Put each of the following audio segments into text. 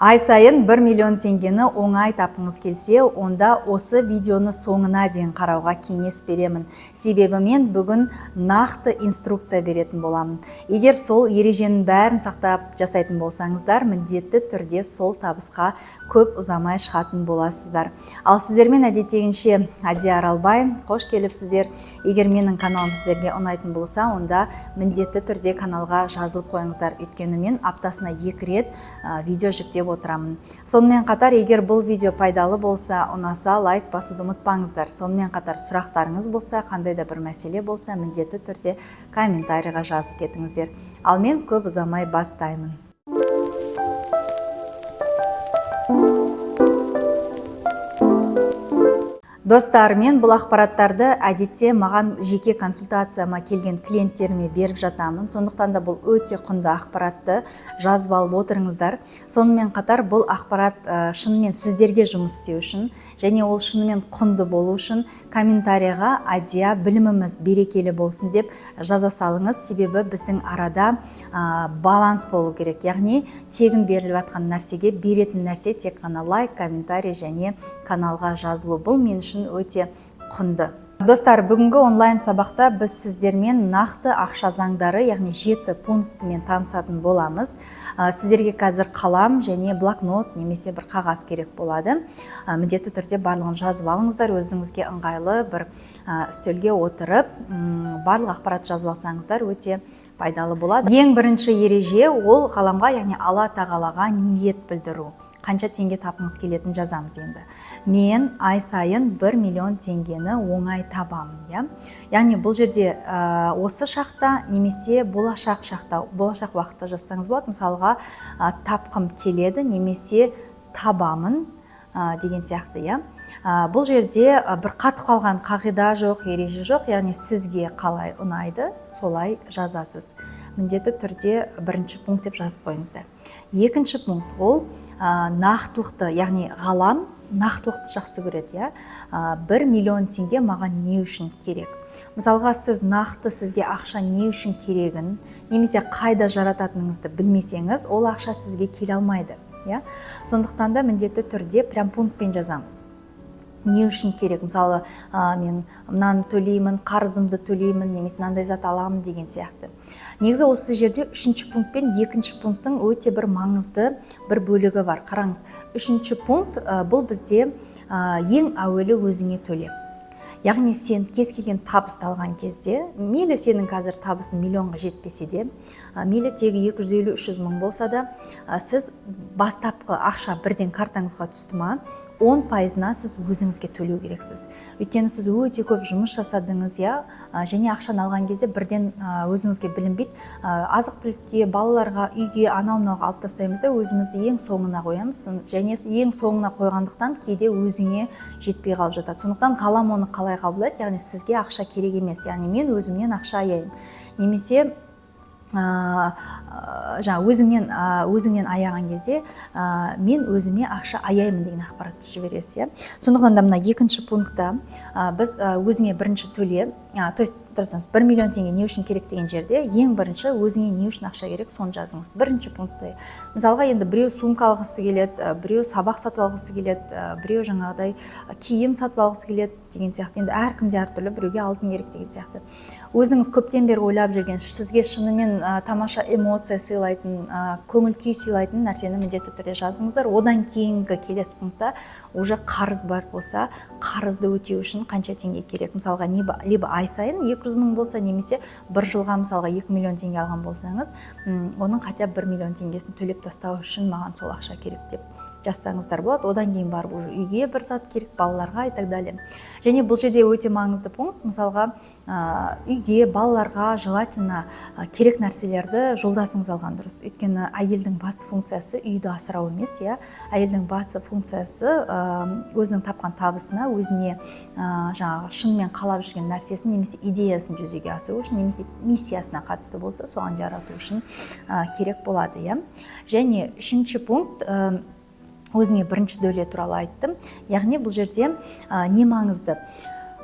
Ай сайын 1 миллион теңгені оңай тапқыңыз келсе, онда осы видеоны соңына дейін қарауға кеңес беремін. Себебі мен бүгін нақты инструкция беретін боламын. Егер сол ереженің бәрін сақтап жасайтын болсаңыздар, міндетті түрде сол табысқа көп ұзамай шығатын боласыздар. Ал сіздермен әдеттегінше Әдия Аралбай, қош келіпсіздер. Егер менің каналым сіздерге ұнайтын болса, онда міндетті түрде каналға жазылып қойыңыздар. Өйткені мен аптасына 2 рет видео жүктеп отырамын. Сонымен қатар, егер бұл видео пайдалы болса, ұнаса, лайк басуды ұмытпаңыздар. Сонымен қатар сұрақтарыңыз болса, қандай да бір мәселе болса, міндетті түрде комментарийға жазып кетіңіздер. Ал мен көп ұзамай бастаймын. Достар, мен бұл ақпараттарды әдетте маған жеке консультацияма келген клиенттеріме беріп жатамын. Сондықтан да бұл өте құнды ақпаратты жазып алып отырыңыздар. Сонымен қатар бұл ақпарат шынымен сіздерге жұмыс істеу үшін және ол шынымен құнды болу үшін комментарийға «Әдия, біліміміз берекелі болсын» деп жаза салыңыз. Себебі біздің арада баланс болу керек. Яғни тегін беріліп жатқан нәрсеге беретін нәрсе тек қана лайк, комментарий және каналға жазылу. Бұл мен үшін өте құнды. Достар, бүгінгі онлайн сабақта біз сіздермен нақты ақша заңдары, яғни 7 пунктімен танысатын боламыз. Сіздерге қазір қалам және блокнот немесе бір қағаз керек болады. Міндетті түрде барлығын жазып алыңыздар, өзіңізге ыңғайлы бір үстелге отырып, барлық ақпаратты жазып алсаңыздар, өте пайдалы болады. Ең бірінші ереже ол ғаламға, яғни Алла Тағалаға ниет білдіру. Қанша теңге тапқыңыз келетінін жазамыз енді. Мен ай сайын 1 миллион теңгені оңай табамын, иә? Яғни бұл жерде осы шақта немесе болашақ шақта, болашақ уақытта жазсаңыз болады. Мысалға, тапқым келеді немесе табамын деген сияқты, иә? Бұл жерде бір қатып қалған қағида жоқ, ереже жоқ, яғни сізге қалай ұнайды, солай жазасыз. Міндетті түрде бірінші пункт деп жазып қойыңыздар. Екінші пункт ол нақтылықты, яғни ғалам нақтылықты жақсы көреді, иә? 1 миллион теңге маған не үшін керек? Мысалға, сіз нақты сізге ақша не үшін керегін немесе қайда жарататыныңызды білмесеңіз, ол ақша сізге келе алмайды, иә? Сондықтан да міндетті түрде прям пунктпен жазамыз. Не үшін керек? Мысалы, мен мынаны төлеймін, қарызымды төлеймін немесе мынандай зат аламын деген сияқты. Негізі осы жерде үшінші пункт пен екінші пункттің өте бір маңызды бір бөлігі бар. Қараңыз, үшінші пункт бұл бізде ең әуелі өзіңе төле. Яғни сен кез келген табысты алған кезде, мейлі сенің қазір табысың миллионға жетпесе де, мейлі тегі 250-300 мың болса да, сіз бастапқы ақша бірден картаңызға түсті ма, 10%-ына сіз өзіңізге төлеу керексіз. Өйткені сіз өте көп жұмыс жасадыңыз, иә, және ақшаны алған кезде бірден өзіңізге білінбейді. Азық түлікке, балаларға, үйге, анау мынауға алып тастаймыз да, өзімізді ең соңына қоямыз. Және ең соңына қойғандықтан кейде өзіңе жетпей қалып жатады. Сондықтан ғалам оны қалай қабылдайды? Яғни сізге ақша керек емес, яғни мен өзімнен ақша аяймын немесе жаңа өзіңнен аяған кезде мен өзіме ақша аяймын деген ақпаратты жібересіз, иә. Сондықтан да мына екінші пунктта біз өзіңе бірінші төле, то есть тұрыңыз, 1 миллион теңге не үшін керек деген жерде ең бірінші өзіңе не үшін ақша керек, соны жазыңыз бірінші пунктте. Мысалға, енді біреу сумка алғысы келеді, біреу сабақ сатып алғысы келеді, біреу жаңағыдай киім сатып алғысы келеді деген сияқты. Енді әркімде әртүрлі, біреуге алтын керек деген сияқты. Өзіңіз көптен бері ойлап жүрген, сізге шынымен тамаша эмоция сыйлайтын, көңіл күй сыйлайтын нәрсені міндетті түрде жазыңыздар. Одан кейінгі келесі пунктта уже қарыз бар болса, қарызды өтеу үшін қанша теңге керек. Мысалға, либо ай сайын 200 мың болса немесе бір жылға, мысалға, 2 миллион теңге алған болсаңыз, оның хотя бы 1 миллион теңгесін төлеп тастау үшін маған сол ақша керек деп жазсаңыздар болады. Одан кейін барып уже үйге бір зат керек, балаларға и так далее. Және бұл жерде өте маңызды пункт: мысалға, үйге, балаларға желательно керек нәрселерді жолдасыңыз алған дұрыс. Өйткені әйелдің басты функциясы үйді асырау емес, иә. Әйелдің басты функциясы өзінің тапқан табысына өзіне жаңағы шынымен қалап жүрген нәрсесін немесе идеясын жүзеге асыру үшін немесе миссиясына қатысты болса, соған жарату үшін керек болады, иә. Және үшінші пункт, өзіңе бірінші төле туралы айттым. Яғни бұл жерде не маңызды?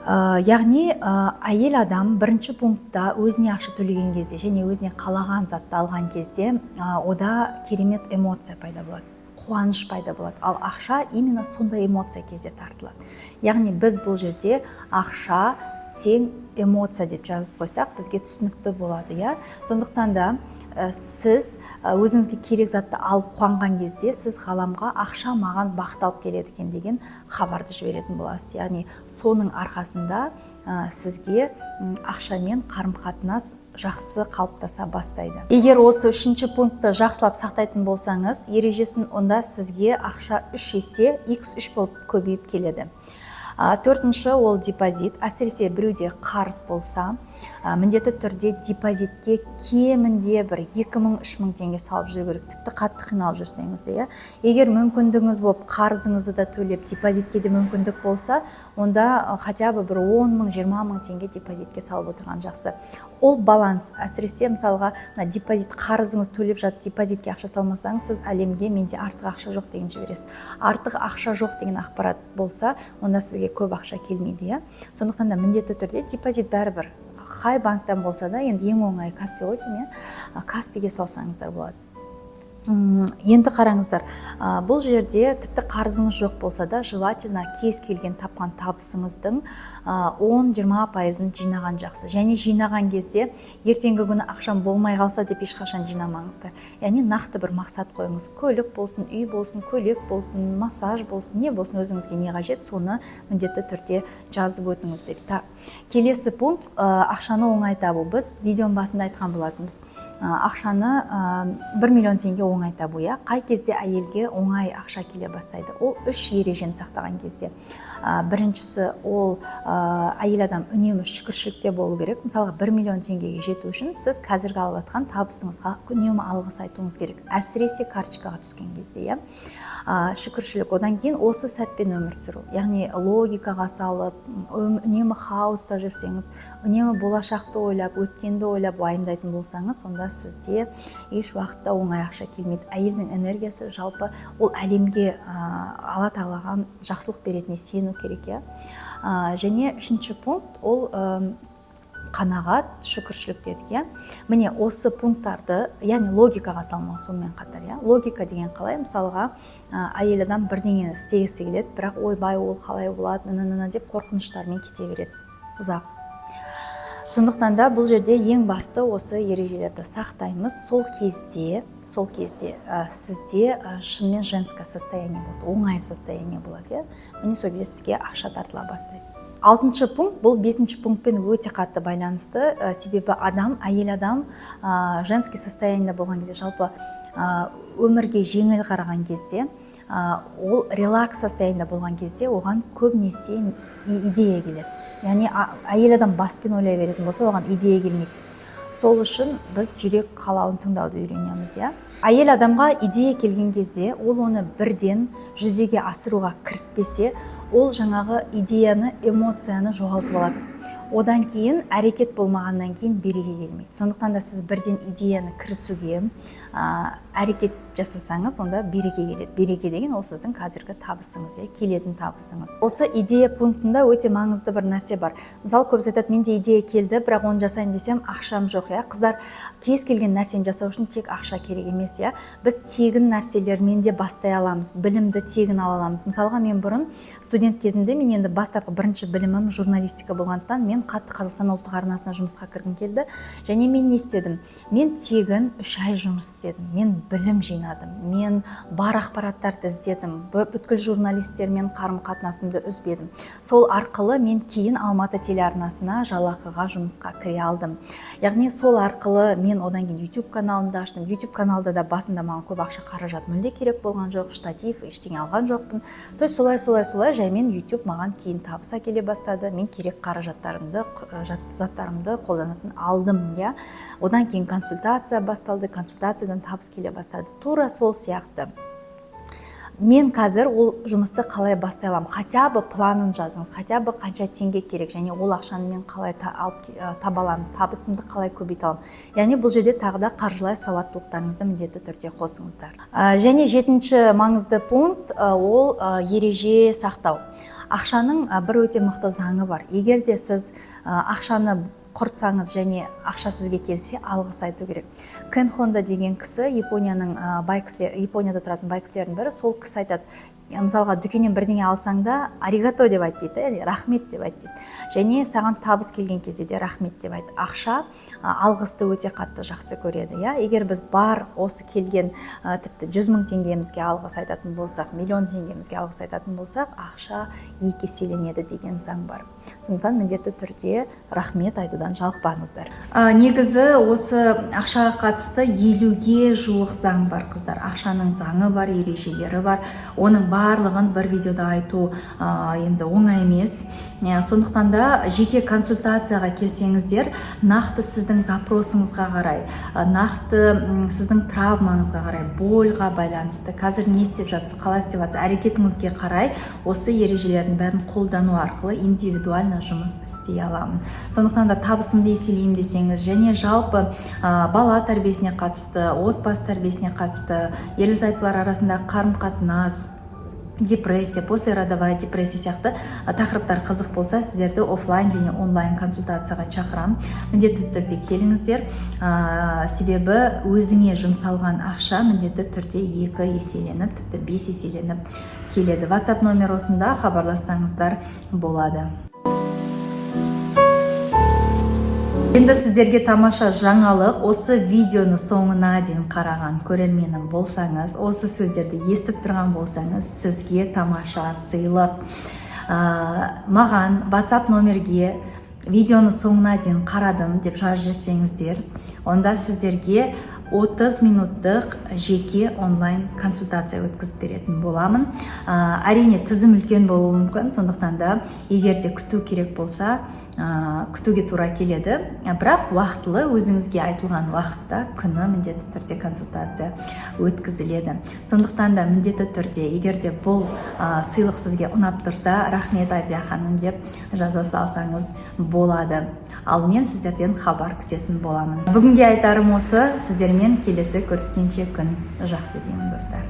Яғни әйел адам бірінші пунктта өзіне ақша төлеген кезде және өзіне қалаған затты алған кезде, ода керемет эмоция пайда болады. Қуаныш пайда болады. Ал ақша именно сондай эмоция кезде тартылады. Яғни біз бұл жерде ақша тең эмоция деп жазып қойсақ, бізге түсінікті болады, иә. Сондықтан да сіз өзіңізге керек затты алып қуанған кезде, сіз ғаламға «ақша маған бақыт алып келеді екен» деген хабарды жіберетін боласыз. Яғни соның арқасында сізге ақшамен қарым қатынас жақсы қалыптаса бастайды. Егер осы үшінші пунктті жақсылап сақтайтын болсаңыз, ережесін, онда сізге ақша үш есе, x3 болып көбейіп келеді. Төртінші ол депозит. Әсіресе біреуде қарыз болса, міндетті түрде депозитке кемінде бір 2000-3000 теңге салып жүру керек, тіпті қатты қиналып жүрсеңіз де, иә. Егер мүмкіндігіңіз болып, қарызыңызды да төлеп, депозитке де мүмкіндік болса, онда хотя бы бір 10 мың, 20 мың теңге депозитке салып отырған жақсы. Ол баланс. Әсіресе, мысалға, мына депозит, қарызыңыз төлеп жатып, депозитке ақша салмасаңыз, сіз әлемге «менде артық ақша жоқ» деген жібересіз. Артық ақша жоқ деген ақпарат болса, онда сізге көп ақша келмейді, иә. Сондықтан да міндетті түрде депозит, бәрібір қай банктан болса да, енді ең оңайы Каспи ғой деймін, иә, Каспиге салсаңыздар болады. Енді қараңыздар, бұл жерде тіпті қарызыңыз жоқ болса да, желательно кез келген тапқан табысыңыздың 10-20%-ын жинаған жақсы. Және жинаған кезде «ертеңгі күні ақшам болмай қалса» деп ешқашан жинамаңыздар. Яғни нақты бір мақсат қойыңыз: көлік болсын, үй болсын, көйлек болсын, массаж болсын, не болсын, өзіңізге не қажет, соны міндетті түрде жазып өтіңіз деп. Так, келесі пункт, ақшаны оңай табу. Біз видеоның басында айтқан болатынбыз, ақшаны 1 миллион теңге оңай табу, иә. Қай кезде әйелге оңай ақша келе бастайды? Ол үш ережені сақтаған кезде. Біріншісі ол әйел адам үнемі шүкіршілікте болу керек. Мысалға, 1 миллион теңгеге жету үшін сіз қазіргі алып жатқан табысыңызға үнемі алғыс айтуыңыз керек, әсіресе карточкаға түскен кезде, иә. Шүкіршілік. Одан кейін осы сәтпен өмір сүру. Яғни логикаға салып, үнемі хаоста жүрсеңіз, үнемі болашақты ойлап, өткенді ойлап уайымдайтын болсаңыз, онда сізде еш уақытта оңай ақша келмейді. Әйелдің энергиясы жалпы ол әлемге Алла Тағалаға жақсылық беретініне сену керек, иә. Және үшінші пункт ол қанағат, шүкіршілік дедік, иә. Міне, осы пункттарды, яғни логикаға салмау сонымен қатар, иә. Логика деген қалай? Мысалға, әйел адам бірдеңені істегісі келеді, бірақ «ойбай, ол қалай болады, ны деп қорқыныштармен кете береді ұзақ. Сондықтан да бұл жерде ең басты осы ережелерді сақтаймыз. Сол кезде сізде шынымен женское состояние болады, оңай состояние болады, иә. Міне, сол кезде сізге ақша тартыла бастайды. Алтыншы пункт, бұл бесінші пунктпен өте қатты байланысты, себебі адам, әйел адам женский состояниеда болған кезде, жалпы өмірге жеңіл қараған кезде, ол релакс состояниеда болған кезде оған көбінесе идея келеді. Яғни әйел адам баспен ойлай беретін болса, оған идея келмейді. Сол үшін біз жүрек қалауын тыңдауды үйренеміз, иә. Әйел адамға идея келген кезде, ол оны бірден жүзеге асыруға кіріспесе, ол жаңағы идеяны, эмоцияны жоғалтып алады. Одан кейін әрекет болмағаннан кейін береке келмейді. Сондықтан да сіз бірден идеяны кірісуге әрекет жасасаңыз, онда береке келеді. Береке деген ол сіздің қазіргі табысыңыз, иә, келетін табысыңыз. Осы идея пунктында өте маңызды бір нәрсе бар. Мысалы, көбісі айтады: «Менде идея келді, бірақ оны жасайын десем, ақшам жоқ», иә. Қыздар, кез келген нәрсені жасау үшін тек ақша керек емес, иә. Біз тегін нәрселермен де бастай аламыз, білімді тегін ала аламыз. Мысалға, мен бұрын студент кезімде, мен енді бастапқы бірінші білімім журналистика болғандықтан, мен қатты Қазақстан ұлттық арнасына жұмысқа кіргім келді. Және мен не істедім? Мен тегін 3 ай жұмыс істедім, мен білім жинадым, мен бар ақпараттарды іздедім, бүткіл журналистермен қарым қатынасымды үзбедім. Сол арқылы мен кейін Алматы телеарнасына жалақыға жұмысқа кіре алдым. Яғни сол арқылы мен одан кейін YouTube каналымды аштым. YouTube каналда да басында маған көп ақша, қаражат мүлде керек болған жоқ, штатив, ештеңе алған жоқпын. То есть солай, солай, солай жаймен YouTube маған кейін табыс әкеле бастады. Мен керек қаражаттарымды, заттарымды қолданатын алдым, иә. Одан кейін консультация басталды, консультациядан табыс келе бастады. Тура сол сияқты мен қазір ол жұмысты қалай бастай аламын? Хотя бы планын жазыңыз, хотя бы қанша теңге керек және ол ақшаны мен қалай алып таба аламын, табысымды қалай көбейте аламын. Яғни бұл жерде тағы да қаржылай сауаттылықтарыңызды міндетті түрде қосыңыздар. Және жетінші маңызды пункт, ол ереже сақтау. Ақшаның бір өте мықты заңы бар. Егер де сіз ақшаны Құртсаңыз және ақша сізге келсе, алғыс айту керек. Кен Хонда деген кісі, Японияның бай кісілер, Японияда тұратын бай кісілердің бірі, сол кісі айтады: мысалға, дүкеннен бірдеңе алсаң да, «аригато» деп айт дейді, яғни «рахмет» деп айт дейді. Және саған табыс келген кезде де «рахмет» деп айт. Ақша алғысты өте қатты жақсы көреді, иә. Егер біз бар осы келген тіпті 100 000 теңгемізге алғыс айтатын болсақ, миллион теңгемізге алғыс айтатын болсақ, ақша екі еселенеді деген заң бар. Сондықтан міндетті түрде рахмет айтудан жалықпаңыздар. Негізі осы ақшаға қатысты 50-ге жуық заң бар, қыздар. Ақшаның заңы бар, ережелері бар. Оның барлығын бір видеода айту енді оңай емес. Сондықтан да жеке консультацияға келсеңіздер, нақты сіздің запросыңызға қарай, нақты сіздің травмаңызға қарай, больға байланысты, қазір не істеп жатсыз, қалай істеп жатсыз, әрекетіңізге қарай осы ережелердің бәрін қолдану арқылы индивидуально жұмыс істей аламын. Сондықтан да табысымды еселеймін десеңіз және жалпы бала тәрбиесіне қатысты, отбасы тәрбиесіне қатысты, ерлі зайыптылар арасындағы қарым қатынас, депрессия, послеродовая депрессия сияқты тақырыптар қызық болса, сіздерді офлайн және онлайн консультацияға шақырамын. Міндетті түрде келіңіздер, себебі өзіңе жұмсалған ақша міндетті түрде екі еселеніп, тіпті бес еселеніп келеді. WhatsApp номер осында, хабарлассаңыздар болады. Енді сіздерге тамаша жаңалық: осы видеоны соңына дейін қараған көрерменім болсаңыз, осы сөздерді естіп тұрған болсаңыз, сізге тамаша сыйлық. Маған WhatsApp номерге «видеоны соңына дейін қарадым» деп жазып жіберсеңіздер, онда сіздерге 30 минуттық жеке онлайн консультация өткізіп беретін боламын. Әрине, тізім үлкен болуы мүмкін, сондықтан да егер де күту керек болса, күтуге тура келеді. Бірақ уақытылы, өзіңізге айтылған уақытта, күні міндетті түрде консультация өткізіледі. Сондықтан да міндетті түрде, егер де бұл сыйлық сізге ұнап тұрса, «рахмет, Адия ханым» деп жаза салсаңыз болады. Ал мен сіздерден хабар күтетін боламын. Бүгінге айтарым осы. Сіздермен келесі көріскенше күн жақсы деймін, достар.